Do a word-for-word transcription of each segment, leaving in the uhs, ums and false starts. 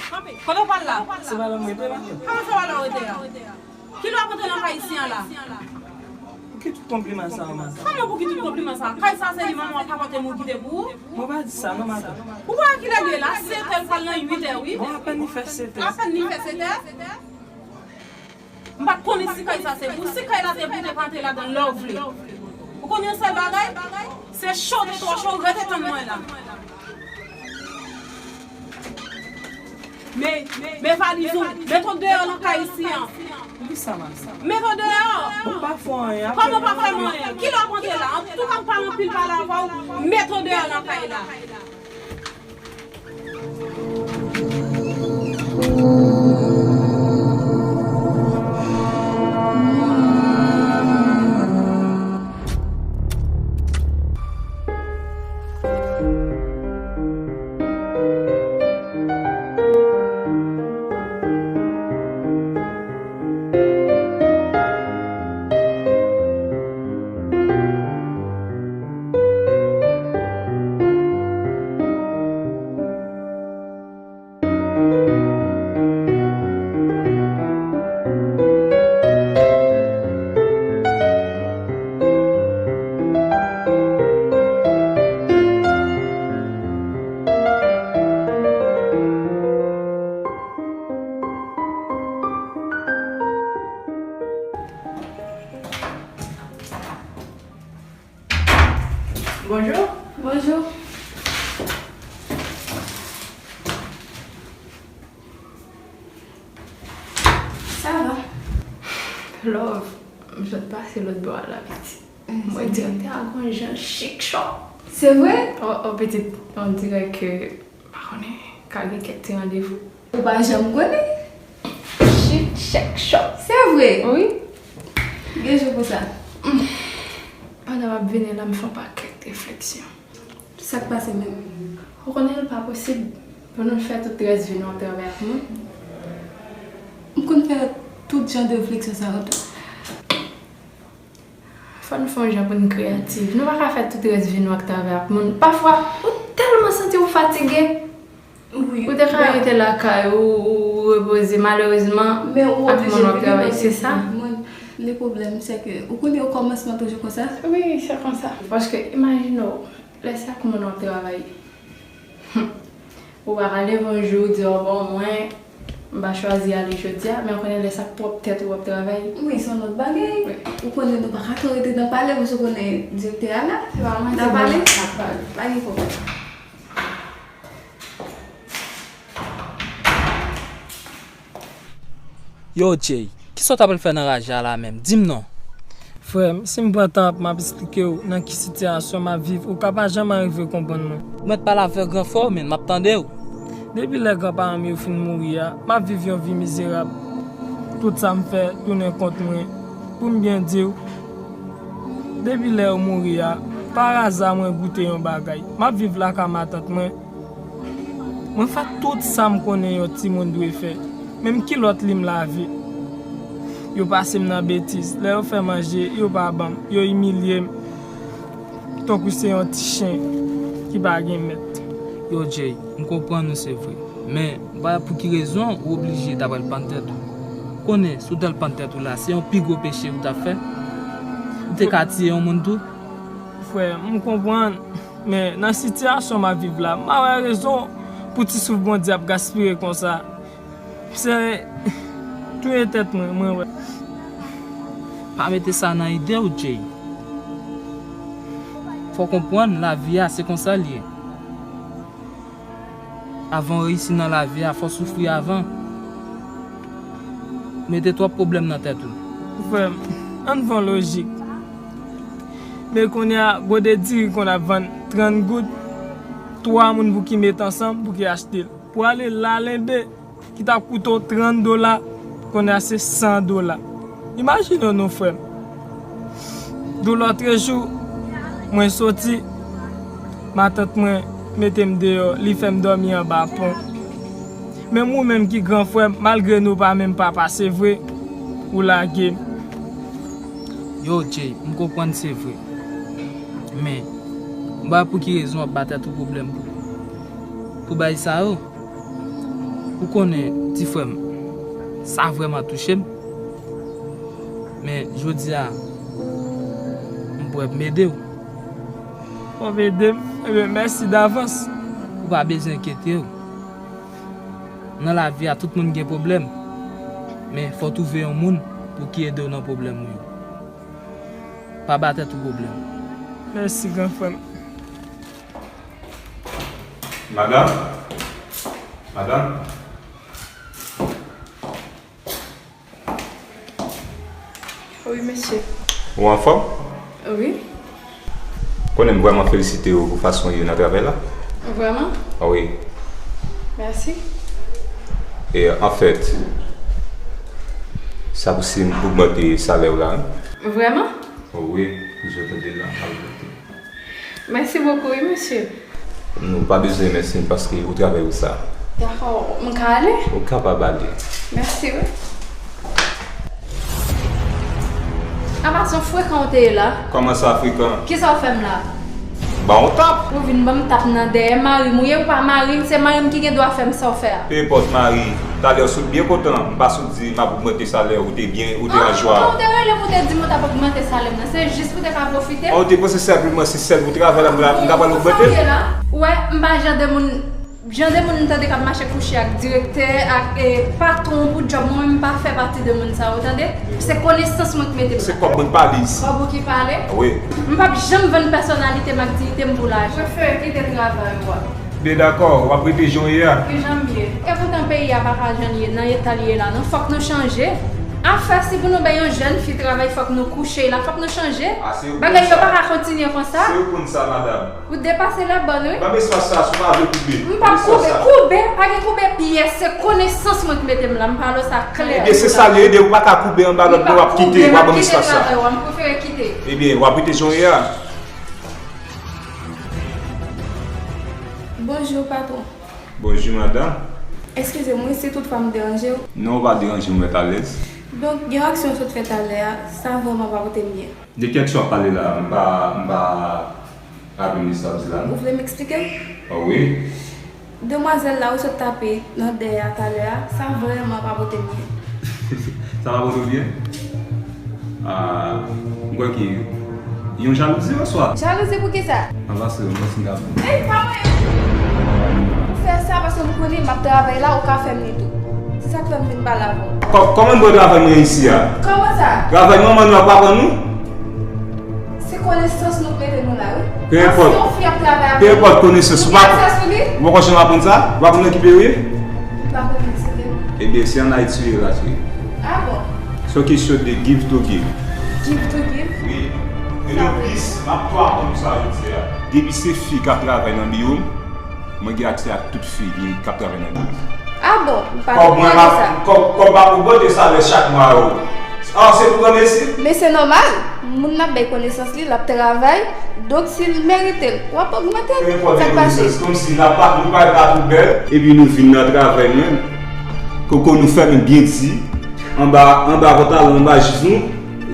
Kanpe. Kote w pral la? Se pa la m rete la. Kòman se pa la w rete a? Kilè w ap antre nan kay isi an la? Pou ki tout konpliman sa a, matant? Kòman pou ki tout konpliman sa a? Kay sa se li manman w ap pote moun kite pou ou? Mwen pa di sa non, matant. Ou wè kilè li ye la? Sèt è, l pral nan uit è, wi. Bon, apèn li fè sèt è. Apèn li fè sèt è. M pa t konnen si kay sa se pou ou. Si kay la te pou ou, te pa antre ladan l lè w vle. Ou konn yon sèl bagay? Se cho, te twò cho, rete tann mwen la. Men, men valiz ou, mete w deyò nan kay isi an. Poukisa, matant? Mete w deyò. Mwen pa fè anyen. Kòman w pa fè anyen? Kilè w ap antre la? Antouka, m pale anpil pale avè w, mete w deyò nan kay la. Bonjou. Bonjou. Sa va? Love, m sot pase lòt bò a la, pitit. Mwen direktè a gon jan chik chòk. Se vre? Oh, oh, pitit, on dirè ke, pa konnen, ka gen kèk ti randevou. Ou pa janm konnen. Chik chèk chòk. Se vre? Wi. Gen jou pou sa. Pandan m ap vini la, m fè yon pakèt refleksyon. Sa k pase menm? Ou konnen l pa posib pou nou fè tout rès vi nou ap travay ak moun. M konn fè tout jan de refleksyon sa yo tou. Fò nou fè yon jan pou n kreyatif. Nou pa ka fè tout rès vi nou ak travay ak moun. Pafwa, ou tèlman santi w fatige, wi, ou te ka rete lakay ou, ou repoze. Malerezman, ak moun w ap travay, se sa. Men ou oblije viv avèk moun. Le pwoblèm, se ke ou konnen okòmansman toujou konsa. Wi, se konsa. Paske, imajine w, lè se ak moun w ap travay. Ou pa ka leve yon jou, di, "Ò, bon, mwen, m pa chwazi ale jodi a," men ou konnen lè se ak pwòp tèt ou w ap travay. Wi, se yon lòt bagay. Wi. Ou konnen nou pa ka twò rete nan pale, paske ou konnen direktè a la. Se pa manti, n ap pale. N ap pale. Pa gen pwoblèm. Yo, Jay, kisa w ta pral fè nan raje a la menm? Di m non. Frè m, si m pran tan ap m ap esplike w nan ki sitiyasyon m ap viv, ou ka pa janm arive konprann mwen. Ou mèt pale avè gran frè w, men m ap tande w. Depi lè granparan m yo fin mouri a, m ap viv yon vi mizerab. Tout sa m fè tounen kont mwen. Pou m byen di w, depi lè yo mouri a, paraza mwen goute yon bagay. M ap viv lakay matant mwen. Mwen fè tout sa m konnen yon timoun dwe fè. Menm kilòt li m lave. Yo pase m nan betiz. Lè yo fè manje, yo pa ban m. Yo imilye m. Tankou se yon ti chen ki pa gen mèt. Yo, Jay, m konprann ou se vre. Men, m pa wè pou ki rezon ou oblije ta pral pann tèt ou. Konnen, si w ta al pann tèt ou la, se yon pi gwo peche ou t ap fè. Ou te ka tiye yon moun tou. Frè, m konprann. Men, nan sitiyasyon m ap viv la, m pa wè rezon pou ti souf Bondye ap gaspiye konsa. Se touye tèt mwen, mwen wè. Pa mete sa nan ide w, Jay. Fò w konprann, lavi a, se konsa l ye. Avan w reyisi nan lavi a, fò w soufri avan. Mete twòp pwoblèm nan tèt ou. Frè m, ann fè yon lojik. Men kounye a, gode diri konn ap vann trant goud, twa moun pou ki met ansanm, pou ki achte l. Pou ale la lenbe, ki t ap koute w trant dola, kounye a se san dola. Imajine w non, frè m. Doulòtrejou, mwen soti, matant mwen mete m deyò, li fè m dòmi anba pon. Menm ou menm ki gran frè m, malgre nou pa menm papa, se vre, ou lage m. Yo, Jay, m konprann se vre. Men, m pa wè pou ki rezon w ap ba tèt ou pwoblèm pou, pou bagay sa yo. Ou konnen, ti frè m, sa vrèman touche m. Men, jodi a, m prè pou m ede w. Fò w ede m? Ebyen, mèsi davans. Ou pa bezwen enkyete w. Nan lavi a, tout moun gen pwoblèm. Men, fò w twouve yon moun pou ki ede w nan pwoblèm ou yo. Pa ba tèt ou pwoblèm. Mèsi, gran frè m. Madanm? Madanm? Wi, mesye. Ou anfòm? Wi. Konnen m vrèman felisite w pou fason w ye nan travay la. Vrèman? Wi. Mèsi. E, anfèt, sa pou si m ogmante salè w la, wi. Vrèman? Wi, jan w tande la, m ap ogmante. Mèsi bokou, wi, mesye. Nou pa bezwen mèsi m paske ou travay ou sa. Dakò, m ka ale? Ou kapab ale. Mèsi, wi. Apa se yon frekan ou te ye la? Kòman sa frekan? Kisa w fè m la? Ba w tap. Ou vin ban m tap nan dèyè mari m, ou ye ou pa mari m, se mari m ki gen dwa fè m sa w fè a. Pe enpòt, mari, talè w sot byen kontan, m pa sot di m ap ogmante salè w, ou te byen, ou te an jwa. Ou te rele m, ou te di m ou t ap ogmante salè m nan, se jis pou te ka pwofite. Ou te panse senpleman se sèl pou travay la, m ta pral ogmante? Ou wè, m pa jan de moun, jan de moun m tande k ap mache kouche ak direktè, ak, e, patwon pou djòb, mwen menm m pa fè pati de moun sa yo, tande? Se konesans mwen k mete m la. Se kòb mwen k pale isi. Kòb ou ki pale? Wi. M p ap janm vann pèsonalite m ak diyite m pou lajan. Prefere kite travay ou a. Byen dakò, w ap rete jan w ye a. Ki jan m ye? Epoutan peyi a pa ka jan l ye, nan eta l ye la non. Fòk nou chanje. Afè si pou nou bay yon jèn fi travay, fòk nou kouche l la, fòk nou chanje. Bagay yo pa ka kontinye konsa. Se ou konn sa, madanm. Ou depase la bòn, wi. Ban m espas sa, si w pa vle koube. M p ap koube. Koube, pa gen koube pyès, se konesans mwen k mete m la, m pale w sa klè. Ebyen, se sa l ye, ebyen, ou pa ka koube anba lòd, non, w ap kite, w ap ban m espas sa. M prefere kite. Ebyen, w ap rete jan w ye a. Bonjou, patwon. Bonjou, madanm. Eskize m, wi, si toutfwa m deranje w. Non, ou pa deranje m, mwen alèz. Donk, gen yon aksyon w sot fè talè a, sa vrèman pa pote m byen. De ki aksyon w ap pale la? M pa, m pa raple m de sa w di la, non. Ou vle m eksplike w? Ah, wi. Demwazèl la ou sot tape nan dèyè a talè a, sa vrèman pa pote m byen. Sa pa pote w byen? Ah, m kwè ke yon jalouzi oswa? Jalouzi pou kisa? Anba se yon mèsi m ka fè. Ey, pa mwen! Ou fè sa paske m konnen m ap travay la, ou ka fè m li tou. Se sa k fè m vin pale avè w. Kò-, kòman m pran travay mwen isi a? Kòman sa? Travay manman nou ap aprann nou? Se konesans nou k mete nou la, wi. Pe enpòt. Paske yon fi ap travay avè nou. Pe enpòt konesans. Nou gen aksè sou li? Ou pa konn jan w aprann sa? Ou pa konn nan ki peyi w ye? M pa konn Meksiken. Ebyen, se ann Ayiti w ye la, cheri. Ah bon? Se yon kesyon de give to give. Give to give? Wi. E de plis, m ap tou aprann ou sa jodi a. Depi se fi k ap travay nan biwo m, mwen gen aksè ak tout fi ki, k ap travay nan biwo m. Ah bon? M pa t konnen sa. Kòb mwen pa, kòb, kòb pa pou bote salè chak mwa yo. Ah, se pou granmesi? Men se nòmal. Moun n ap bay konesans li, l ap travay. Donk, si l merite l, w ap ogmante l. Sa k pase? Kòmsi n ap pa, nou pa, pa twouve l. Epi nou vin nan travay menm. Koko nou fèmen byen di. Anba, anba pantalon, anba jis nou.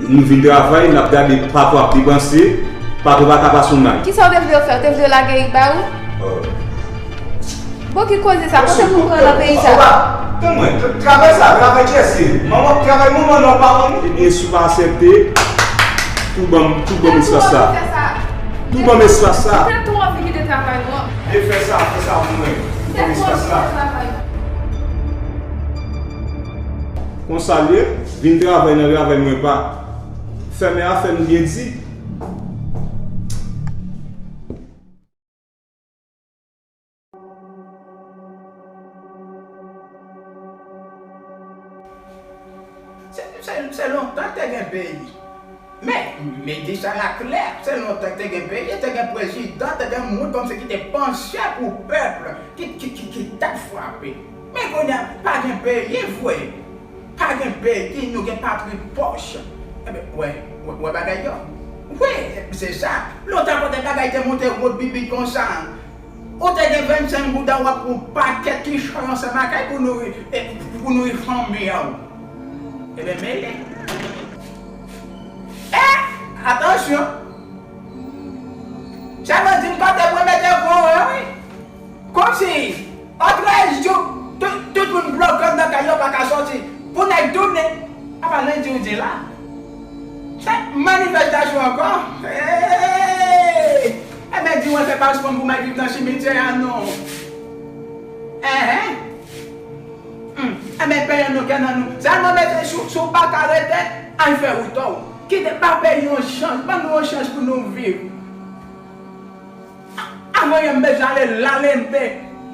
Nou vin travay, n ap gade patwon ap depanse. Patwon pa ka pase yon may. Kisa w te vle yo fè? Ou te vle yo lage Eric ba ou? Oh. Bon, ki koze sa? Kote pou pran nan peyi sa? Tann mwen, tra-, travay sa, travay kiyès li ye? Manman, travay manman nou an pa manman nou? Ebyen, si w pa aksepte, tou ban m, tou ban m espas sa. Tou ban m espas sa. Ou te tou anvi kite travay nou an. E fè sa, fè sa pou mwen. Tou ban m espas sa. Konsa l ye, vin travay nan travay mwen pa. Fèmen afè nou byen di. Se, se, se lontan te gen peyi. Men, men di sa la klè, se lontan te gen peyi, te gen prezidan, te gen moun kòmsi ki te panse pou pèp, ki, ki, ki, ki t ap frape. Men kounye a, pa gen peyi vre. Pa gen peyi, nou gen patri pòch. Enben, wè, wè, wè bagay yo. Wi, se sa. Lontan kote bagay te monte wot bibi konsa. Ou te gen vennsenk gouda w ap pran yon pakèt kichòy ansanm ak kay pou nouri, e, pou nouri fanmi an. Enben, mele. E, atansyon. Sa vle di m pa te pran mete gwo, wi. Kòmsi, an trèz jou, tout, tout moun Manifestasyon ankò? Hey! Enben, di mwen fè paspò m pou m al viv nan simityè a non. Enhen. Hmm. Enben, peyi an nou kè nan nou. Sèlman mesye, si, si w pa ka rete, al fè wout ou. Kite, ba peyi yon chans, ban nou yon chans pou nou viv. Avan yè m bezwen ale Lalembe.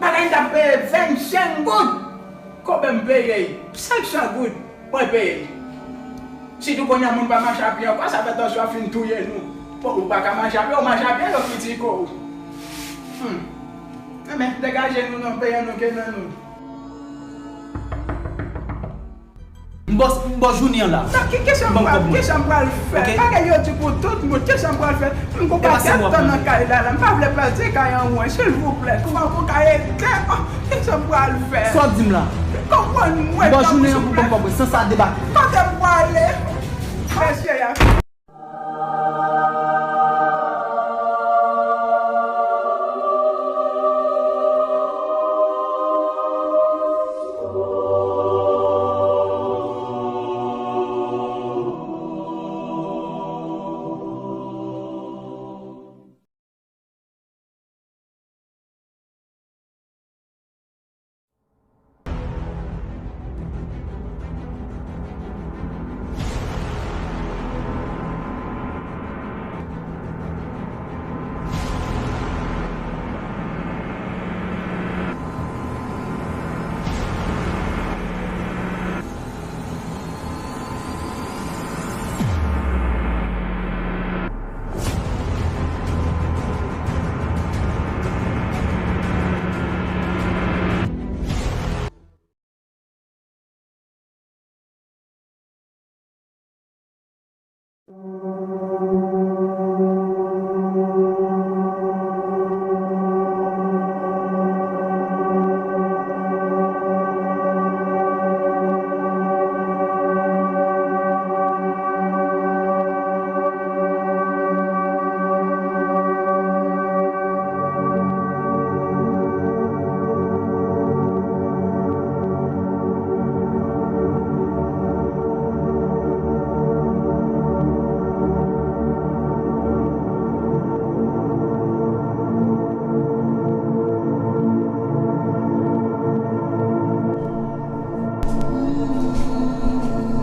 Bagay m t ap peye vennsenk goud. Konbyen m peye? Senk san goud. Mwen peye. Sitou kounye a moun pa mache a pye ankò, sa fè tansyon an fin touye nou. Bon, ou pa ka mache a pye, ou mache a pye, yo kritike w. Hmm. Enben, degaje nou nan peyi an nou ke nan nou. M bò, m bò jounen an la. Sa ki, kisa m pral, kisa m pral fè? Bagay yo di pou tout moun, kisa m pral fè? M gon pakèt tan nan kay la, la. M pa vle pèdi kay an wen, silvouplè. Kòman pou kay ede? Oh, kisa m pral fè? Sa w di m la? Konprann mwen, m bò jounen an pou ban m konprann. San sa debake. Kote m prale? Mesye a.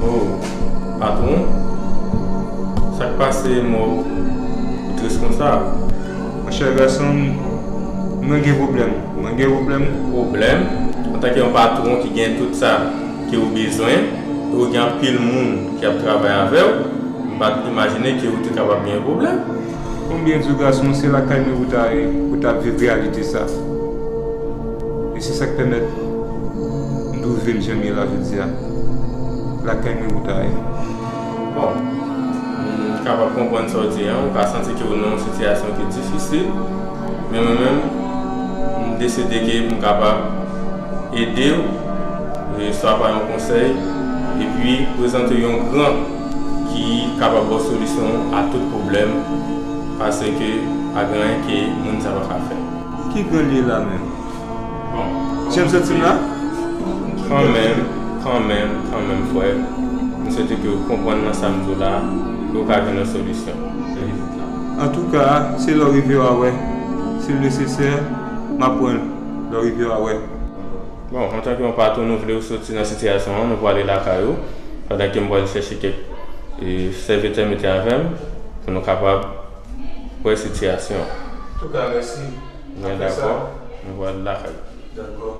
Oh, patwon, sa k pase mò ou tris konsa? Monchè gason m, mwen gen pwoblèm. Mwen gen pwoblèm. Pwoblèm? Antanke yon patwon ki gen tout sa ke ou bezwen, e ou gen anpil moun ki ap travay avè w, m pa t imajine ke ou te kapab gen pwoblèm. Konbyen di w gason, se lakay mwen ou ta ye, ou t ap viv reyalite sa. E se sa k pèmèt m twouve m jan m ye la jodi a. Lakay mwen ou ta ye. Bon, m kapab konprann sa w di an, ou ka santi ke w nan yon sitiyasyon ki difisil, men mwen menm, m deside ke m kapab ede w, e, swa pa yon konsèy, epi prezante w yon gran ki kapab ba w solisyon a tout pwoblèm, paske pa gen anyen ke moun sa pa ka fè. Ki gran li ye la menm? Bon, jan m santi m la? Kanmenm, kanmenm, kanmenm, frè, m swete ke w konprann nan sa m di w la, e w ka jwenn yon solisyon. Antouka, se lè w rive w a wè. Si l nesesè, m a pran l lè w rive w a wè. Bon, antanke yon patwon, nou vle w soti nan sitiyasyon an, nou pwale lakay ou, pandan ke m pral chèche kèk, e, sèvitè mete avè m, pou nou kapab wè sitiyasyon an. Antouka, mèsi. Mwen dakò, nou pral lakay ou. Dakò.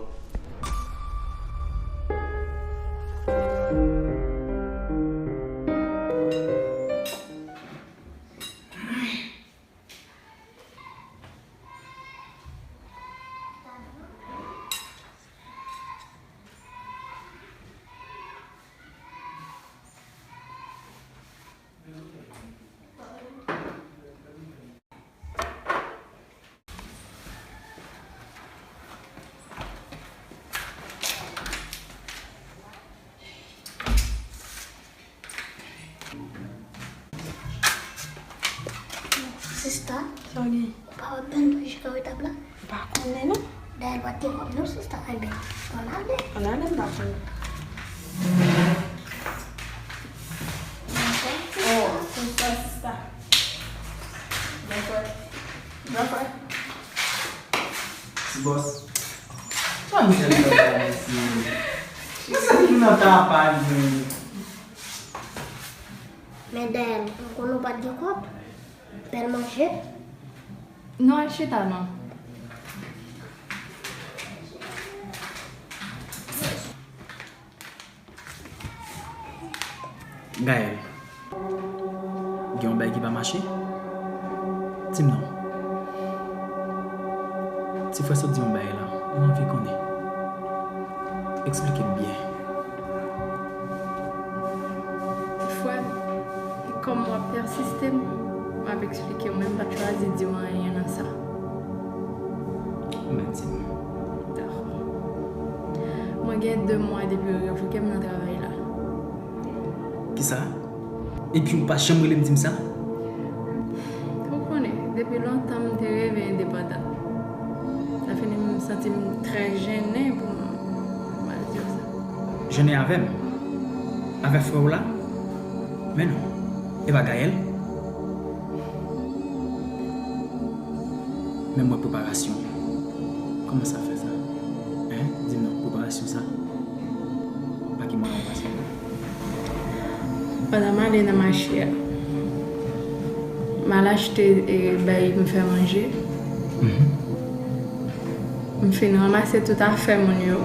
Sista, sa w gen? Ou pa wè bann bouji kare tab la? M pa konnen non. Dayè l pa t gen kòb non, sista. Enben, ann ale. Ann ale, m pa konnen. Oh, sista, Bòs. Ban m sèl bòs la, mesye. Mwen santi m nan tapaj, men. Men Gaël, m konnen w pa t gen kòb. Bèl manje. Non, al chita non. Gaël, gen yon bagay ki pa mache? Di m non. Ti frè sot di yon bagay la, mwen anvi konnen. Eksplike m byen. Frè m, kòm w ap pèsiste, m ap eksplike w, men m pa t chwazi di w anyen nan sa. Ou mèt di m. Dakò. Mwen gen de mwa depi yo revoke m nan travay la. Kisa? Epi ou pa janm rele m di m sa? Ou konnen, depi lontan m te reve endepandan. Sa fè m santi m trè jennen pou m al di w sa. Jennen avè m? Avè frè w la? Men non, e pa Gaël? Men mwen preparasyon. Kòman sa fè sa? Hein? Di m non, preparasyon sa? Pa ki mwayen w pase? Pandan m ale nan mache a, m al achte, e, bay m fè manje. Mhm. M fin ranmase tout afè moun yo.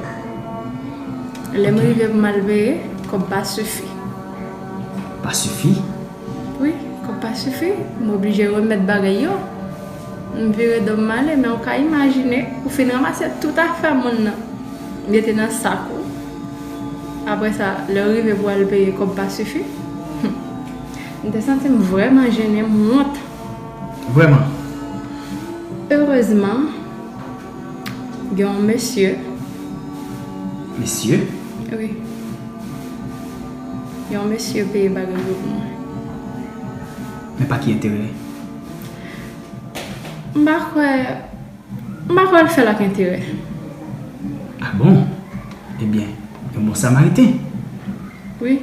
Lè m Ok. rive pou m al peye, kòb pa sifi. Pa sifi? Wi, kòb pa sifi. M oblije remèt bagay yo. M vire do m ale, men ou ka imajine, ou fin ranmase tout afè moun nan, mete nan sak ou. Apre sa, lè w rive pou al peye, kòb pa sifi. M te santi m vrèman jennen, m wont. Vrèman? Erezman, gen yon mesye. Mesye? Wi. Gen yon mesye peye bagay yo pou mwen. Men pa ki enterè? M pa kwè, m pa kwè l fè l ak enterè. Ah bon? Ebyen, yon bon samariten. Wi.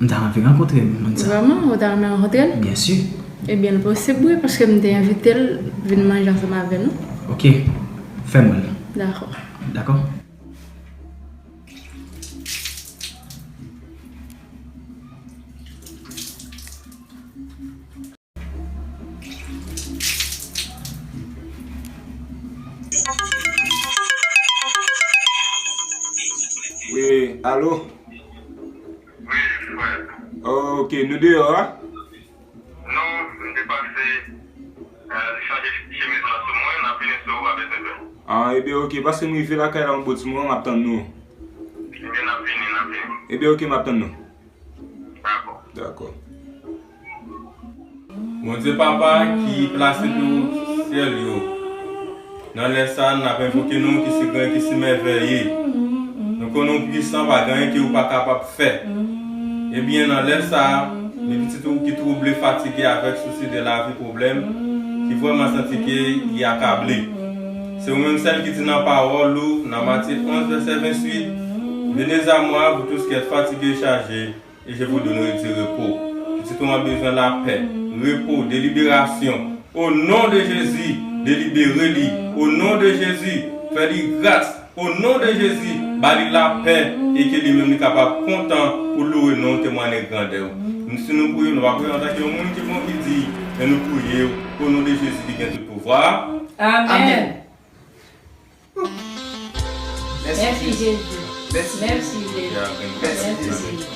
M ta anvi rankontre moun sa. Vrèman, ou ta renmen rankontre l? Byen si. Ebyen, l posib wi, paske m te envite l vin manje ansanm avè nou. Ok, fè m wè l. Dakò. Dakò? Wi, alo? Wi, frè. Ok, nou deyò a? Non, m te pase, eh, chanje chemiz lan sou mwen, n ap vini si w pa bezwen pè. Ah, ebyen, ok, paske m rive lakay la yon bon ti moman, m ap tann nou. Ebyen, n ap vini, n ap vini. Ebyen, ok, m ap tann nou. Dakò. Dakò. Bondye Papa ki plase nan syèl yo, nan lè sa a, n ap envoke non w ki si gran e ki si mèvèye. Nou konnen w pwisan, pa gen anyen ke w pa kapab fè. Ebyen, nan lè sa a, gen pitit ou ki twouble, fatige, avèk sousi de lavi, pwoblèm, ki vrèman santi ke li akable. Se ou menm sèl ki di nan pawòl ou, nan Matye onz, vèsè ventuit, Venez à moi, vous tous qui êtes fatigués et chargés, et je vous donnerai du repos. Pitit ou an bezwen lapè, repo, deliberasyon. O non de Jezi, delibere li. O non de Jezi, fè li gras. O non de Jezi, ba li lapè e ke li menm li kapab kontan pou louwe non w, temwaye grandè w. Si nou priye w, nou pa priye w antanke yon moun ki bon, ki diy, men nou priye w o non de Jezi ki gen tout pouvwa. Amèn. Amèn. Mèsi, Jezi. Mèsi, Jezi. Mèsi, Jezi.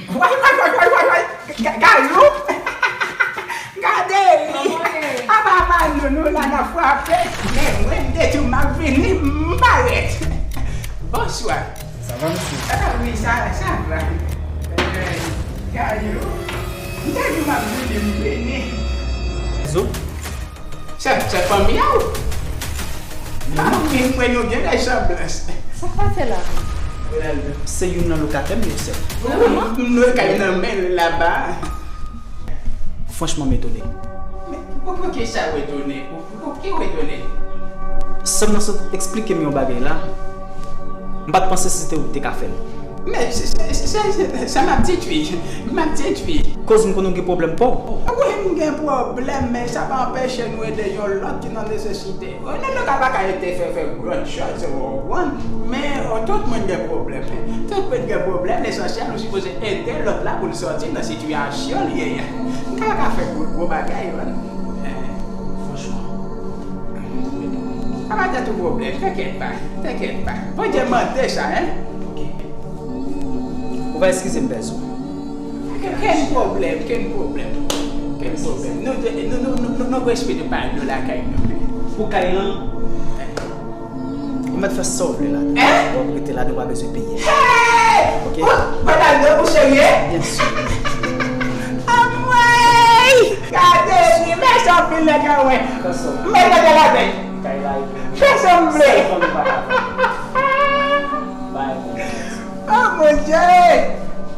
Way, way, way, way, way, way! Ga-, Gayou! Gade li! Apa pa nou, nou la n ap frape. Men mwen, m te di w m ap vini, m parèt. Bonswa. Sa va, mesye? Ah, wi, sa, sa va. Eh, Gayou, m te di w m ap vini, m vini. Zo? Se fanmi a w. Ah, mwen, mwen, nou gen resanblans. Sa k pase la? Se youn nan lokatè m yo, sè. M lwe kay nan men l laba. Franchman, m etone. Men, pou, pou ki sa w etone? Pou, pou ki w etone? Sè m nan sot eksplike m yon bagay la. M pa t panse si se te ou ki te ka fè l. Men, se, se, se, se, se, sa m ap detwi. M ap detwi. Koz m konnen w gen pwoblèm pa w. Wi, m gen pwoblèm, men sa pa anpeche nou ede yon lòt ki nan nesesite. Yon lòt pa ka ede fè, fè grann chòz, ou konprann? Men, oh, tout moun gen pwoblèm. Tout moun gen pwoblèm. Lesansyèl, nou sipoze ede lòt la pou l sòti nan sitiyasyon li ye a. M ka, ka fè gwo, gwo bagay, wi. Eh, franchman. Apa tèt ou pwoblèm, tenkèt pa, tenkèt pa. Bondye mande sa, en. Ok. Ou va eskize m, Pèzo. Ken pwoblèm, ken pwoblèm. Ken pwoblèm. Nou, nou, nou, nou, nou, nou respekte pa nou lakay nou. Pou kay lan, ou mèt fè sa w vle la. Hein? W ap rete la, nou pa bezwen peye. Hey! Ok? Ou, madam, ou serye? Byen si. Anmwey! Gade, li mechan anpil, nèg la, wè. Fè sa w vle. Mwen gade la, men. Kay la, epi fè sa w vle. Sa fanmi pa ka fè. Bay bon. Oh, mon Dieu!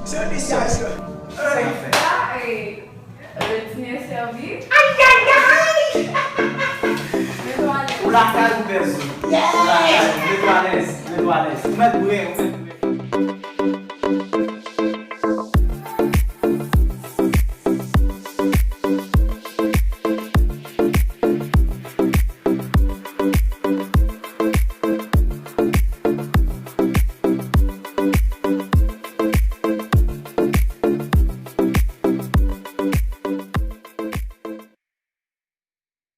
Salutations. Sa fè. Ah, eh, le dîner servi. Ay, ay, ay! Mete w alèz. Ou lakay ou, Pèzo. Yes! Ou lakay ou. Mete w alèz. Mete w alèz. Ou mèt bwè, ou mèt